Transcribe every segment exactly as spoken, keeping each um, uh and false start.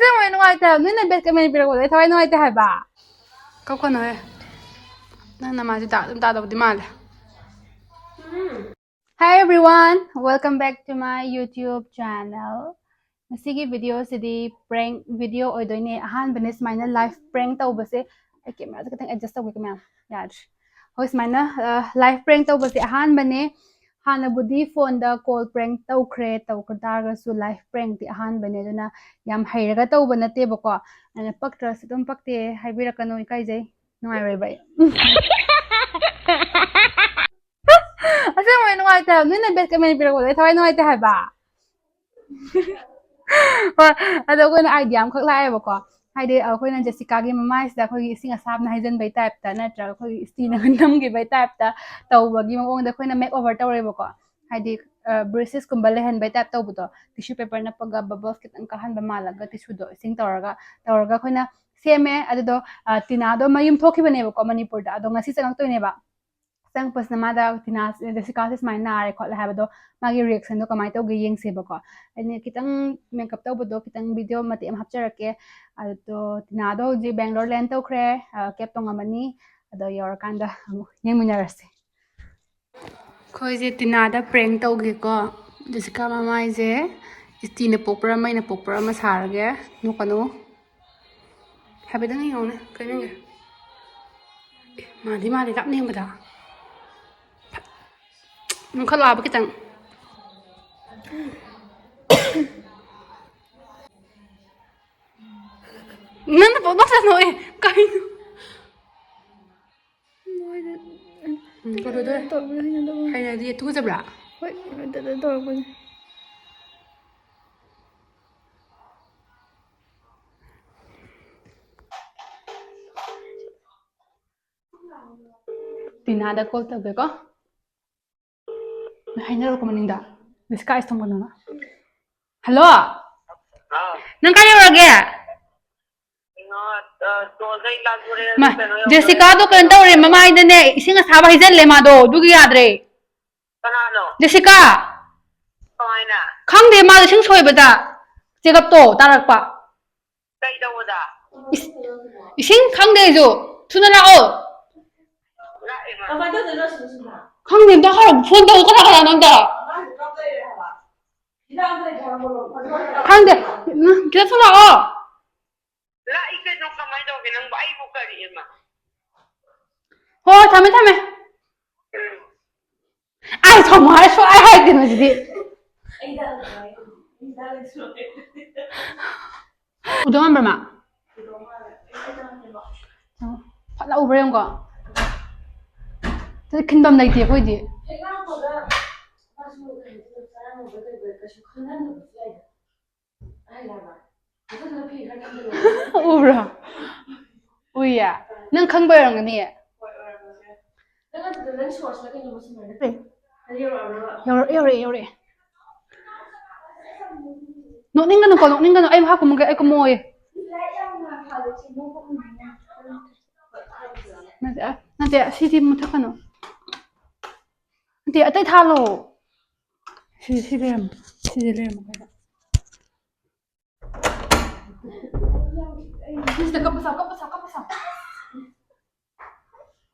ꯊꯋꯥꯏ ꯅꯨꯡꯉꯥꯏꯇꯦ ꯍꯥꯏꯕ꯫ ꯅꯣꯏꯅ bad comment ꯄꯤꯔꯛꯄꯗꯣ ꯑꯩ ꯊꯋꯥꯏ ꯅꯨꯡꯉꯥꯏꯇꯦ ꯍꯥꯏꯕ꯫ ꯀꯞꯀꯅꯨꯍꯦ꯫ ꯅꯪ ꯅꯃꯥꯏꯁꯦ ꯗꯥꯛ ꯑꯗꯨꯝ ꯇꯥꯗꯧꯗꯤ ꯃꯥꯜꯂꯦ꯫ Hi everyone, welcome back to my YouTube channel. ꯉꯁꯤꯒꯤ video ꯁꯤꯗꯤ prank video ꯑꯣꯏꯗꯣꯏꯅꯦ꯫ ꯑꯍꯥꯟꯕꯅꯦ ꯁꯨꯃꯥꯏꯅ live prank ꯇꯧꯕꯁꯦ꯫ ꯑꯩ camera ꯁꯦ ꯈꯤꯇꯪ adjust ꯇꯧꯒꯦ ꯀꯣ ꯃꯌꯥꯝ꯫ ꯌꯥꯗ꯭ꯔꯦ꯫ ꯍꯣꯏ, ꯁꯨꯃꯥꯏꯅ, ꯑ, live prank ꯇꯧꯕꯁꯦ ꯑꯍꯥꯟꯕꯅꯦ꯫ ꯍꯥꯟꯅꯕꯨꯗꯤ phone ꯗ call prank ꯇꯧꯈ꯭ꯔꯦ, ꯇꯧꯈ꯭ꯔ ꯇꯥꯔꯒꯁꯨ live prank ꯇꯤ ꯑꯍꯥꯟꯕꯅꯦ, ꯑꯗꯨꯅ ꯌꯥꯝ ꯍꯩꯔꯒ ꯇꯧꯕ ꯅꯠꯇꯦꯕꯀꯣ꯫ ꯑꯗꯨꯅ ꯄꯛꯇ꯭ꯔꯁꯨ ꯑꯗꯨꯝ ꯄꯛꯇꯦ ꯍꯥꯏꯕꯤꯔꯛꯀꯅꯨ, ꯏꯀꯥꯏꯖꯩ, ꯅꯨꯡꯉꯥꯏꯔꯣꯏꯕ ꯑꯩ꯫ ꯑꯁꯦꯡꯕꯩ ꯅꯨꯡꯉꯥꯏꯇꯦ ꯍꯥꯏꯕ꯫ ꯅꯣꯏꯅ bad comment ꯄꯤꯔꯛꯄꯗꯣ ꯑꯩ ꯊꯋꯥꯏ ꯅꯨꯡꯉꯥꯏꯇꯦ ꯍꯥꯏꯕ꯫ ꯍꯣꯏ, ꯑꯗꯣ ꯑꯩꯈꯣꯏꯅ idea ꯑꯃꯈꯛ ꯂꯥꯛꯑꯦꯕꯀꯣ꯫ ꯍꯥꯏꯗꯤ ꯑꯩꯈꯣꯏꯅ ꯖꯦꯁꯤꯀꯥꯒꯤ ꯃꯃꯥꯏꯁꯤꯗ ꯑꯩꯈꯣꯏꯒꯤ ꯏꯁꯤꯡ ꯑꯁꯥꯕꯅ ꯍꯩꯖꯤꯟꯕꯩ type ꯇ, ꯅꯠꯇ꯭ꯔꯒ ꯑꯩꯈꯣꯏꯒꯤ ꯏꯁꯇꯤꯅꯒ ꯅꯝꯈꯤꯕꯩ type ꯇ ꯇꯧꯕꯒꯤ ꯃꯑꯣꯡꯗ ꯑꯩꯈꯣꯏꯅ make over ꯇꯧꯔꯦꯕꯀꯣ꯫ ꯍꯥꯏꯗꯤ, ꯑ, braces ꯀꯨꯝꯕ ꯂꯩꯍꯟꯕꯩ type ꯇꯧꯕꯗꯣ, tissue paper ꯅꯞꯄꯒ bubbles ꯈꯤꯇꯪ ꯀꯥꯍꯟꯕ ꯃꯥꯜꯂꯒ tissue ꯗꯣ ꯏꯁꯤꯡ ꯇꯧꯔꯒ, ꯇꯧꯔꯒ ꯑꯩꯈꯣꯏꯅ ꯁꯦꯝꯃꯦ꯫ ꯑꯗꯨꯗꯣ, ꯑ, ꯇꯤꯅꯥꯗꯣ ꯃꯌꯨꯝ ꯊꯣꯛꯈꯤꯕꯅꯦꯕꯀꯣ ꯃꯅꯤꯄꯨꯔꯗ, ꯑꯗꯣ ꯉꯁꯤ ꯆꯪꯉꯛꯇꯣꯏꯅꯦꯕ꯫ ꯆꯪꯉꯛꯄꯁꯤꯅ ꯃꯥꯗ ꯇꯤꯅꯥ, ꯖꯦꯁꯤꯀꯥꯁꯦ ꯁꯨꯃꯥꯏꯅ ꯅꯥꯔꯦ ꯈꯣꯠꯂꯦ ꯍꯥꯏꯕꯗꯣ, ꯃꯥꯒꯤ reaction ꯗꯣ ꯀꯃꯥꯏꯅ ꯇꯧꯒꯦ ꯌꯦꯡꯁꯦꯕꯀꯣ꯫ ꯑꯩꯅ ꯈꯤꯇꯪ makeup ꯇꯧꯕꯗꯣ ꯈꯤꯇꯪ video ꯃꯇꯦꯛ ꯑꯃ ꯍꯥꯞꯆꯔꯛꯀꯦ꯫ ꯑꯗꯣ ꯇꯤꯅꯥꯗꯣ ꯍꯧꯖꯤꯛ ꯕꯦꯡꯒ꯭ꯂꯣꯔ land ꯇꯧꯈ꯭ꯔꯦ, ꯑ, cab ꯇꯣꯡꯉꯝꯃꯅꯤ꯫ ꯑꯗꯣ ꯌꯧꯔꯀꯥꯟꯗ ꯑꯃꯨꯛ ꯌꯦꯡꯃꯤꯟꯅꯔꯁꯦ꯫ ꯑꯩꯈꯣꯏꯁꯦ ꯇꯤꯅꯥꯗ prank ꯇꯧꯒꯦꯀꯣ꯫ ꯖꯦꯁꯤꯀꯥ ꯃꯃꯥꯏꯁꯦ ꯏꯁꯇꯤꯅ ꯄꯣꯛꯄ꯭ꯔꯥ ꯃꯩꯅ ꯄꯣꯛꯄ꯭ꯔꯥ ꯑꯃ ꯁꯥꯔꯒꯦ꯫ ꯅꯣꯛꯀꯅꯨ꯫ ꯍꯥꯏꯐꯦꯠꯇꯪ ꯌꯦꯡꯉꯨꯅꯦ, ꯀꯩꯅꯣꯒꯤ꯫ ꯑꯦ, ꯃꯥꯟꯗꯤ ꯃꯥꯜꯂꯤ ꯂꯥꯞꯅ ꯌꯦꯡꯕꯗ꯫ ꯅꯣꯛꯈꯠꯂꯛꯑꯕ ꯈꯤꯇꯪ꯫ ꯅꯪꯅ ꯄꯪꯅꯣꯛꯇ ꯅꯣꯛꯑꯦ꯫ ꯀꯩꯅꯣ? ꯃꯣꯏꯗ ꯎꯝ, ꯀꯩꯗꯧꯗꯣꯏ? ꯇꯧꯕꯗꯣ ꯍꯩꯅꯗꯕ꯫ ꯍꯩꯅꯗꯤ ꯇꯨꯀꯠꯆꯕ꯭ꯔꯥ? ꯍꯣꯏ, ꯍꯩꯅꯗꯗꯅ ꯇꯧꯔꯛꯄꯅꯦ꯫ ꯇꯤꯅꯥꯗ call ꯇꯧꯒꯦꯀꯣ꯫ ꯍꯥꯏꯅꯔꯛꯄ ꯃꯅꯤꯡꯗ꯫ ꯖꯦꯁꯤꯀꯥ ꯏꯁ ꯊꯣꯡꯒꯅꯨꯅ꯫ ꯍꯜꯂꯣ? ꯍꯥꯎ꯫ ꯅꯪ ꯀꯥꯏ ꯌꯧꯔꯒꯦ? ꯀꯩꯅꯣ, ꯑ, ꯇꯣꯜꯗꯩ ꯂꯥꯟꯊꯣꯔꯛꯑꯦ, ꯃꯥ, ꯑꯗꯨ ꯀꯩꯅꯣ ꯌꯧꯔꯦ꯫ ꯖꯦꯁꯤꯀꯥꯗꯣ ꯀꯩꯅꯣ ꯇꯧꯔꯦ, ꯃꯃꯥꯏꯗꯅꯦ ꯏꯁꯤꯡ ꯑꯁꯥꯕ ꯍꯩꯖꯜꯂꯦ ꯃꯥꯗꯣ, ꯑꯗꯨꯒꯤ ꯌꯥꯗ꯭ꯔꯦ꯫ ꯀꯅꯥꯅꯣ? ꯖꯦꯁꯤꯀꯥ꯫ ꯀꯃꯥꯏꯅ? ꯈꯪꯗꯦ, ꯃꯥꯗꯣ ꯏꯁꯤꯡ ꯁꯣꯏꯕꯗ ꯆꯦꯒꯞꯇꯣ ꯇꯥꯔꯛꯄ꯫ ꯀꯩꯗꯧꯕꯗ? ꯏꯁ-, ꯏꯁꯤꯡ ꯈꯪꯗꯦ ꯑꯩꯁꯨ꯫ ꯊꯨꯅ ꯂꯥꯛꯑꯣ꯫ ꯂꯥꯛꯑꯦ, ꯃꯥ꯫ ꯀꯃꯥꯏꯅ ꯇꯧꯗꯣꯏꯅꯣ ꯁꯤꯕꯨ ꯁꯤꯕꯨ? ꯈꯪꯗꯦ, ꯑꯝꯇ ꯍꯥꯏꯔꯣ꯫ ꯐꯣꯟ ꯇꯧ, ꯀꯅꯥ ꯀꯅꯥꯅꯣ ꯑꯝꯇ꯫ ꯑꯉꯥꯡꯁꯦ ꯀꯞ ꯂꯩꯔꯦ ꯍꯥꯏꯕ꯫ ꯈꯪꯗꯦ꯫ ꯎꯝ, ꯈꯤꯇ ꯊꯨꯅ ꯂꯥꯛꯑꯣ꯫ ꯂꯥꯛꯏ ꯀꯩꯅꯣ, ꯀꯃꯥꯏꯅ ꯇꯧꯒꯦ ꯅꯪꯕꯨ? ꯑꯩꯕꯨ ꯀꯔꯤ ꯑꯃ? ꯍꯣꯏ, ꯊꯝꯃꯦ, ꯊꯝꯃꯦ꯫ ꯎꯝ꯫ ꯑꯩ ꯊꯝꯃꯣ ꯍꯥꯏꯔ ꯁꯨꯡꯍꯥꯏ ꯍꯥꯏꯗꯦ ꯃꯁꯤꯗꯤ꯫ ꯎꯗꯧ ꯃꯥꯟꯕ꯭ꯔ ꯃꯥ? ꯑꯣ, ꯐꯠ ꯂꯥꯎ ꯎꯕ꯭ꯔꯥ ꯌꯦꯡꯉꯨꯀꯣ꯫ ꯑꯗꯨꯗꯤ ꯈꯤꯟꯐꯝ ꯂꯩꯇꯦ ꯑꯩꯈꯣꯏꯗꯤ꯫ ꯎꯕ꯭ꯔꯣ? ꯎꯏꯌꯦ? ꯅꯪ ꯈꯪꯕ ꯑꯣꯏꯔꯝꯒꯅꯤꯌꯦ꯫ ꯌꯧꯔꯛꯑꯦ, ꯌꯧꯔꯛꯑꯦ, ꯌꯧꯔꯛꯑꯦ꯫ ꯅꯣꯛꯅꯤꯡꯒꯅꯨꯀꯣ, ꯅꯣꯛꯅꯤꯡꯒꯅꯨ꯫ ꯑꯩ ꯃꯈꯥ ꯀꯨꯝꯃꯒꯦ, ꯑꯩ ꯀꯨꯝꯃꯛꯑꯣꯏ꯫ ꯅꯠꯇꯦ, ꯑ, ꯅꯠꯇꯦ, ꯑꯁꯤꯗꯤ ꯃꯨꯊꯠꯀꯅꯨ꯫ ꯅꯠꯇꯦ, ꯑꯇꯩ ꯊꯥꯜꯂꯣ꯫ ꯁꯤ, ꯁꯤ ꯂꯩꯔꯝꯃꯣ꯫ ꯁꯤꯗ ꯂꯩꯔꯝꯃꯣ ꯍꯥꯏꯕ꯫ ꯁꯤꯗ ꯀꯞꯄ ꯁꯥꯎ, ꯀꯞꯄ ꯁꯥꯎ, ꯀꯞꯄ ꯁꯥꯎ꯫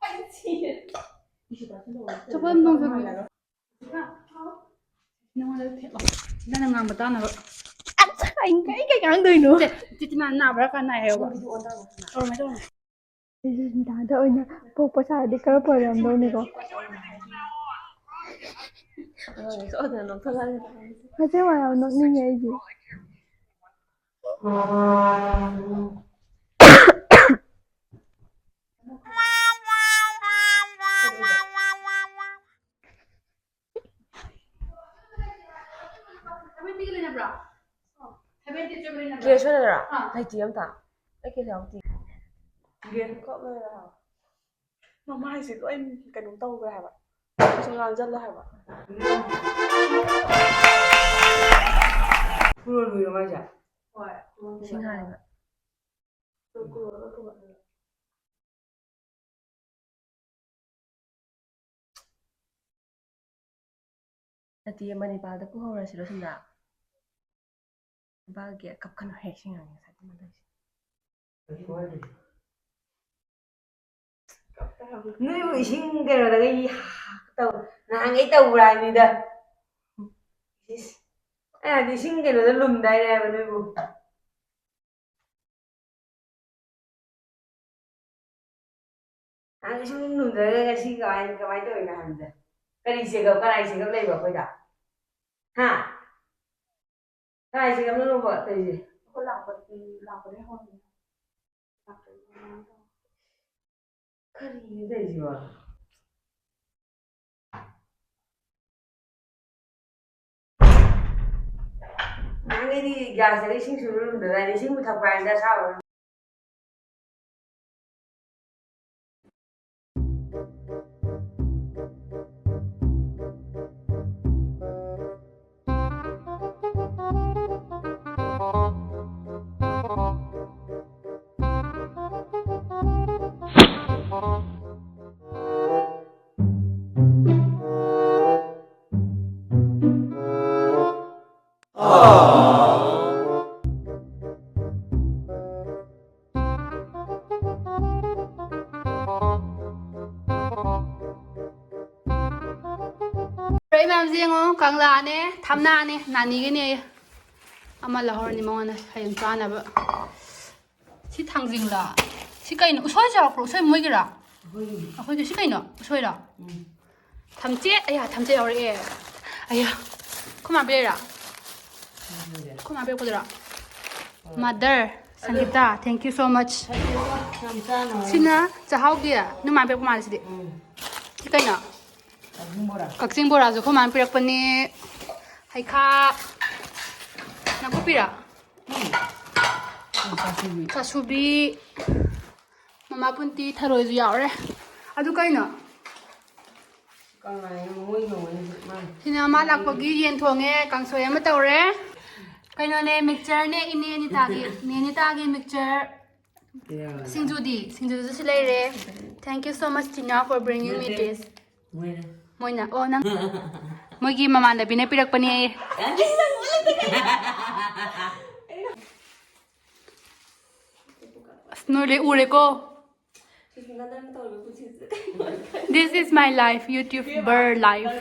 ꯆꯠꯄ ꯅꯣꯡꯖꯨ ꯅꯉꯣꯟꯗ ꯊꯦꯠꯂꯣ꯫ ꯅꯪꯅ ꯉꯥꯡꯕ ꯇꯥꯅꯕ꯫ ꯑꯠꯆꯥ, ꯑꯩ ꯀꯩ, ꯀꯩ ꯉꯥꯡꯗꯣꯏꯅꯣ? ꯁꯦ, ꯆꯤꯇꯤ ꯅꯥ-, ꯅꯥꯕ꯭ꯔꯥ ꯀꯥꯟ ꯅꯥꯏ ꯍꯥꯏꯌꯣꯕ꯫ ꯇꯧꯔꯝꯃꯦ, ꯇꯧꯔꯝꯃꯦ꯫ ꯑꯩꯁꯦ ꯁꯤꯗꯥꯗ ꯑꯣꯏꯅ ꯄꯣꯛꯄ ꯁꯥꯔꯗꯤ ꯈꯔ ꯐꯔꯝꯗꯧꯅꯤꯀꯣ꯫ ꯑꯉꯥꯡꯁꯦ ꯁꯣꯏꯗꯅ ꯅꯣꯛꯊꯠꯂꯛꯑꯅꯤ꯫ ꯃꯁꯤ ꯃꯌꯥꯝ ꯅꯣꯛꯅꯤꯡꯉꯦ ꯑꯩꯗꯤ꯫ ꯀꯦꯁ ꯑꯣꯏꯅꯔꯣ? ꯑꯥ꯫ ꯂꯩꯇꯦ ꯑꯝꯇ꯫ ꯑꯩ ꯀꯦꯁ ꯌꯥꯎꯗꯦ꯫ ꯒ꯭ꯔꯦꯟ ꯀꯞ ꯂꯣꯏꯔꯦ ꯍꯥꯏꯕ꯫ ꯃꯃꯥꯏꯁꯦ ꯂꯣꯏ ꯀꯩꯅꯣꯝ ꯇꯧꯈ꯭ꯔꯦ ꯍꯥꯏꯕ꯫ ꯁꯨꯝ ꯉꯥꯡꯁꯤꯜꯂꯣ ꯍꯥꯏꯕ꯫ ꯀꯨꯔꯣꯟ ꯂꯣꯏꯔꯣ ꯃꯥꯏꯁꯦ? ꯍꯣꯏ, ꯀꯨꯔꯣꯟ ꯏꯁꯤꯡ ꯂꯣꯏꯔꯦ꯫ ꯍꯥꯏꯕ꯫ ꯅꯠꯇꯤꯌꯦ, ꯃꯅꯤꯄꯥꯜꯗ ꯄꯨꯍꯧꯔꯁꯤꯔꯣ ꯁꯤꯝꯔꯥ? ꯏꯝꯐꯥꯜꯒꯤ ꯀꯞꯀꯅꯨꯍꯦ, ꯁꯤ ꯉꯥꯡꯉꯦ ꯉꯁꯥꯏ ꯇꯨꯝꯃ ꯇꯧꯔꯤꯁꯦ꯫ ꯅꯣꯏꯕꯨ ꯏꯁꯤꯡ ꯀꯩꯅꯣꯗꯒ ꯇꯧ, ꯅꯍꯥꯟꯈꯩ ꯇꯧꯕ꯭ꯔꯥ ꯍꯥꯏꯕꯅꯤꯗ꯫ ꯏꯁ, ꯑꯩ ꯍꯥꯏꯗꯤ ꯏꯁꯤꯡ ꯀꯩꯅꯣꯗ ꯂꯨꯝꯗꯥꯏꯅꯦ ꯍꯥꯏꯕ ꯅꯣꯏꯕꯨ꯫ ꯅꯍꯥꯟ ꯏꯁꯤꯡ ꯂꯨꯝꯗ꯭ꯔꯒ ꯉꯁꯤ ꯀꯃꯥꯏ, ꯀꯃꯥꯏꯅ ꯇꯧꯔꯤꯅꯣ ꯍꯥꯏꯕꯗ? ꯀꯔꯤ ꯆꯦꯒꯞ, ꯀꯅꯥꯏ ꯆꯦꯒꯞ ꯂꯩꯕ ꯑꯩꯈꯣꯏꯗ? ꯍꯥ? ꯀꯅꯥꯏ ꯆꯦꯒꯞꯅꯣꯕ ꯇꯧꯔꯤꯁꯦ? ꯑꯩꯈꯣꯏ ꯂꯥꯛꯄ-, ꯂꯥꯛꯄꯗꯩ ꯍꯧꯔꯦ꯫ ꯀꯔꯤꯅꯣ ꯇꯧꯔꯤꯁꯤꯕꯣ? ꯅꯍꯥꯟꯒꯩꯗꯤ ꯒ꯭ꯌꯥꯁꯇꯒ ꯏꯁꯤꯡ ꯁꯨꯡꯂꯨ ꯂꯨꯝꯗꯗꯥꯏꯅꯦ, ꯏꯁꯤꯡꯕꯨ ꯊꯛꯄ꯭ꯔꯥ ꯍꯥꯏꯕꯗ ꯑꯁꯥꯕ꯫ ꯃꯌꯥꯝꯁꯦ ꯌꯦꯡꯉꯣ, ꯀꯪꯂꯥꯅꯦ, ꯊꯝꯅꯥꯅꯦ, ꯅꯥꯅꯤꯒꯤꯅꯦ꯫ ꯑꯃ ꯂꯧꯍꯧꯔꯅꯤ ꯃꯉꯣꯟꯗ ꯍꯌꯦꯡ ꯆꯥꯅꯕ꯫ ꯁꯤ ꯊꯥꯡꯖꯤꯡꯂꯥ? ꯁꯤ ꯀꯩꯅꯣ? ꯎꯁꯣꯏꯁꯨ ꯌꯥꯎꯔꯛꯄ꯭ꯔꯣ? ꯎꯁꯣꯏ ꯃꯣꯏꯒꯤꯔꯥ? ꯑꯩꯈꯣꯏꯒꯤ꯫ ꯑꯩꯈꯣꯏꯒꯤ ꯁꯤ ꯀꯩꯅꯣ? ꯎꯁꯣꯏꯔꯣ? ꯎꯝ꯫ ꯊꯝꯆꯦꯠ? ꯑꯌꯥ, ꯊꯝꯆꯦꯠ ꯌꯥꯎꯔꯛꯑꯦ꯫ ꯑꯌꯥ꯫ ꯑꯩꯈꯣꯏ ꯃꯥ ꯄꯤꯔꯛꯏꯔꯥ? ꯈꯪꯗꯦ꯫ ꯑꯩꯈꯣꯏ ꯃꯥ ꯄꯤꯔꯛꯄꯗꯨꯔꯣ? ꯍꯣꯏ꯫ Mother, ꯑꯗꯨ ꯁꯪꯒꯤꯇꯥ, thank you so much꯫ ꯐꯩꯌꯦꯕ, ꯌꯥꯝ ꯆꯥꯅꯕ꯫ ꯁꯤꯅ ꯆꯥꯛꯍꯥꯎꯒꯤ? ꯅꯣꯏ ꯃꯥ ꯄꯤꯔꯛꯄ ꯃꯥꯜꯂꯦ ꯁꯤꯗꯤ꯫ ꯎꯝ꯫ ꯁꯤ ꯀꯩꯅꯣ? ꯀꯛꯆꯤꯡ ꯕꯣꯔꯥ꯫ ꯀꯛꯆꯤꯡ ꯕꯣꯔꯥꯁꯨ ꯑꯩꯈꯣꯏ ꯃꯥꯅ ꯄꯤꯔꯛꯄꯅꯦ꯫ ꯍꯩꯈꯥ꯫ ꯅꯥꯀꯨꯞꯄꯤꯔꯥ? ꯎꯝ꯫ ꯆꯥꯁꯨꯕꯤ꯫ ꯆꯥꯁꯨꯕꯤ꯫ ꯃꯃꯥ ꯄꯨꯟꯇꯤ ꯊꯔꯣꯏꯁꯨ ꯌꯥꯎꯔꯦ꯫ ꯑꯗꯨ ꯀꯩꯅꯣ? ꯀꯪꯂꯥ ꯌꯦꯡꯉꯣ, ꯃꯣꯏ ꯌꯦꯡꯉꯣ, ꯃꯥꯅ꯫ ꯁꯤꯅ ꯃꯥ ꯂꯥꯛꯄꯒꯤ ꯌꯦꯟ ꯊꯣꯡꯉꯦ, ꯀꯥꯡꯁꯣꯏ ꯑꯃ ꯇꯧꯔꯦ꯫ ꯀꯩꯅꯣꯅꯦ, ꯃꯤꯛꯆꯔꯅꯦ, ꯏꯅꯦ ꯑꯅꯤꯇꯥꯒꯤ, ꯅꯦ ꯑꯅꯤꯇꯥꯒꯤ ꯃꯤꯛꯆꯔ꯫ ꯁꯤꯡꯖꯨꯗꯤ? ꯁꯤꯡꯖꯨꯗꯨꯁꯨ ꯂꯩꯔꯦ꯫ Thank you so much, Tina, for bringing me this. ꯃꯣꯏꯅ꯫ ꯃꯣꯏꯅ? ꯑꯣ, ꯅꯪ꯫ ꯃꯣꯏꯒꯤ ꯃꯃꯥꯟꯅꯕꯤꯅ ꯄꯤꯔꯛꯄꯅꯦ꯫ ꯌꯥꯅꯤ, ꯅꯪ ꯎꯠꯂꯗꯤ ꯀꯩꯅꯣ? ꯑꯁ, ꯅꯣꯏ ꯂꯣꯏ ꯎꯔꯦꯀꯣ. ꯁꯨꯁꯃꯤꯇꯥ, ꯅꯪ ꯇꯧꯔꯤꯕ ꯄꯨꯟꯁꯤꯁꯦ? This is my life, YouTuber life.